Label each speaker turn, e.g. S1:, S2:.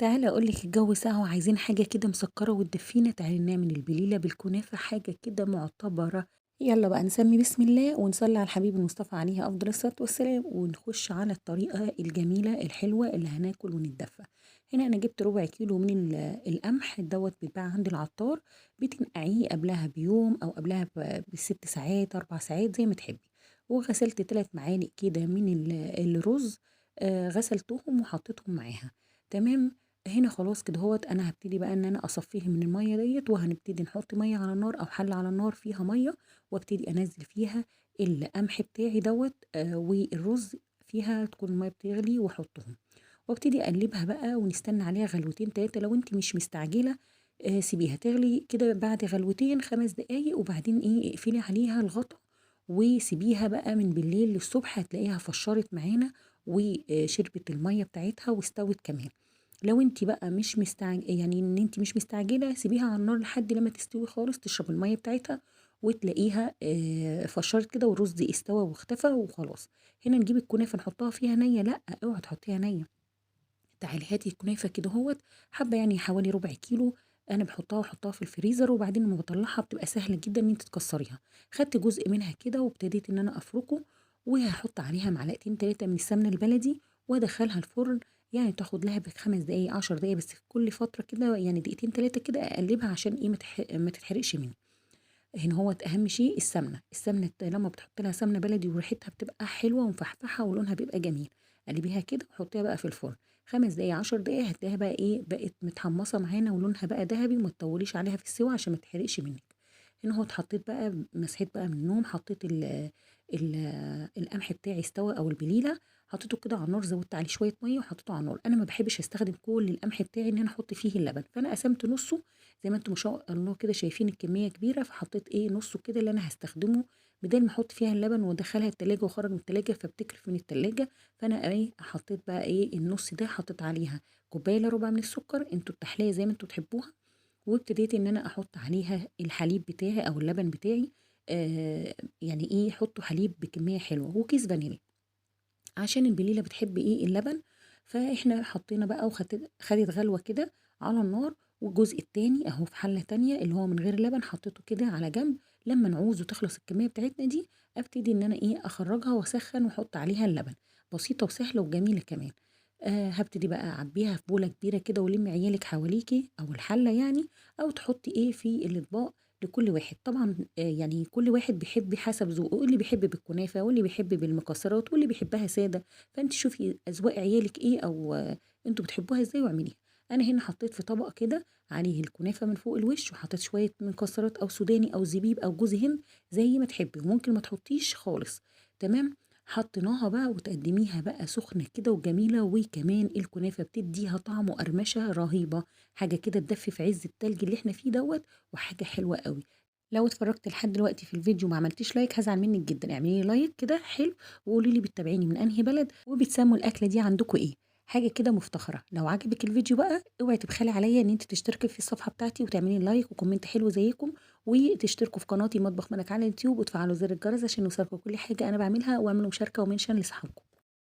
S1: تعالي أقول لِك الجو ساقع وعايزين حاجة كده مسكرة وتدفينا، تعالي نعمل البليلة بالكنافة، حاجة كده معتبرة. يلا بقى نسمي بسم الله ونصلي على الحبيب المصطفى عليه أفضل الصلاة والسلام، ونخش على الطريقة الجميلة الحلوة اللي هناكل ونتدفى. هنا أنا جبت ربع كيلو من القمح دوت، بيتباع عند العطار، بتنقعيه قبلها بيوم أو قبلها ب6 ساعات 4 ساعات زي ما تحبي. وغسلت 3 معالق كده من الرز، غسلتهم وحطيتهم معاها. تمام. هنا خلاص كده اهوت، انا هبتدي بقى ان انا اصفيه من المية ديت، وهنبتدي نحط مية على النار او حله على النار فيها مية، وابتدي انزل فيها القمح بتاعي دوت، والرز فيها، تكون المية بتغلي واحطهم وابتدي اقلبها بقى، ونستنى عليها غلوتين 3. لو انت مش مستعجلة، سيبيها تغلي كده بعد غلوتين 5 دقايق، وبعدين اقفلي عليها الغطا وسيبيها بقى من بالليل للصبح، هتلاقيها فشرت معانا وشربت المية بتاعتها واستوت كمان. لو انت بقى مش مستعج-، يعني ان انت مش مستعجلة، سيبيها على النار لحد لما تستوي خالص، تشرب المية بتاعتها وتلاقيها، فشرت كده والرز استوى واختفى وخلاص. هنا نجيب الكنافه نحطها فيها نيه؟ لا، اوعي تحطيها نيه. تعالي هاتي الكنافه كده اهوت، حبه يعني حوالي ربع كيلو، انا بحطها واحطها في الفريزر، وبعدين لما بطلعها بتبقى سهلة جدا ان انت تكسريها. خدت جزء منها كده وابتديت ان انا افركه، وهحط عليها معلقتين 3 من السمنة البلدي وادخلها الفرن، يعني تاخد لها ب5 دقايق 10 دقايق بس، في كل فترة كده يعني دقيقتين 3 كده اقلبها عشان ما تتحرقش مني. هنا هو اهم شيء السمنة، السمنة لما بتحط لها سمنه بلدي وريحتها بتبقى حلوة ومفحفحه ولونها بيبقى جميل. قلبيها كده وحطيها بقى في الفرن 5 دقايق 10 دقايق، هتلاقيها بقى بقت متحمصه معانا ولونها بقى ذهبي، وما تطوليش عليها في السوا عشان ما تتحرقش منك. هنا هو اتحطيت بقى، مسحيت بقى من النوم، حطيت القمح بتاعي استوى او البليله، حطيته كده على النار، زودت عليه شوية مية وحطيته على النار. انا ما بحبش استخدم كل القمح بتاعي ان انا احط فيه اللبن، فانا قسمت نصه زي ما انتم ما شاء الله كده شايفين الكمية كبيرة، فحطيت نصه كده اللي انا هستخدمه، بدل ما احط فيها اللبن وادخلها التلاجة وخرج من التلاجة فبتكرف من التلاجة. فانا حطيت بقى النص ده، حطيت عليها كوباية الا ربع من السكر، انتوا التحلية زي ما انتوا تحبوها، وابتديت ان انا احط عليها الحليب بتاعي او اللبن بتاعي، يعني حطوا حليب بكمية حلوة وكيس فانيليا عشان البليله بتحب اللبن. فاحنا حطينا بقى وخدت غلوه كده على النار، والجزء التاني اهو في حله تانية اللي هو من غير لبن حطيته كده على جنب، لما نعوز وتخلص الكمية بتاعتنا دي ابتدي ان انا اخرجها واسخن واحط عليها اللبن. بسيطة وسهلة وجميلة كمان. هبتدي بقى اعبيها في بوله كبيرة كده، ولمي عيالك حواليكي او الحلة يعني، او تحطي في الاطباق لكل واحد. طبعا، يعني كل واحد بيحب حسب ذوقه، اللي بيحب بالكنافه واللي بيحب بالمكسرات واللي بيحبها ساده، فانت شوفي اذواق عيالك ايه او، انتوا بتحبوها ازاي واعمليها. انا هنا حطيت في طبق كده عليه الكنافه من فوق الوش، وحطيت شوية مكسرات او سوداني او زبيب او جوز هند زي ما تحبي، وممكن ما تحطيش خالص. تمام. حطيناها بقى وتقدميها بقى سخنة كده وجميلة، وكمان الكنافة بتديها طعم وقرمشة رهيبة، حاجة كده تدفي في عز التلج اللي احنا فيه دوت، وحاجة حلوة قوي. لو اتفرجت لحد دلوقتي في الفيديو ما عملتيش like هزعل منك جدا، اعملي لي like كده حلو وقولي لي بتتابعيني من انهي بلد وبتسموا الاكلة دي عندكم ايه، حاجة كده مفتخرة. لو عجبك الفيديو بقى اوعي تبخلي عليا ان انت تشتركي في الصفحة بتاعتي وتعملي like و comment حلو زيكم، وتشتركوا في قناتي مطبخ ملك على اليوتيوب، وتفعلوا زر الجرس عشان يوصلكم كل حاجة انا بعملها، واعملوا مشاركة و mention لاصحابكم.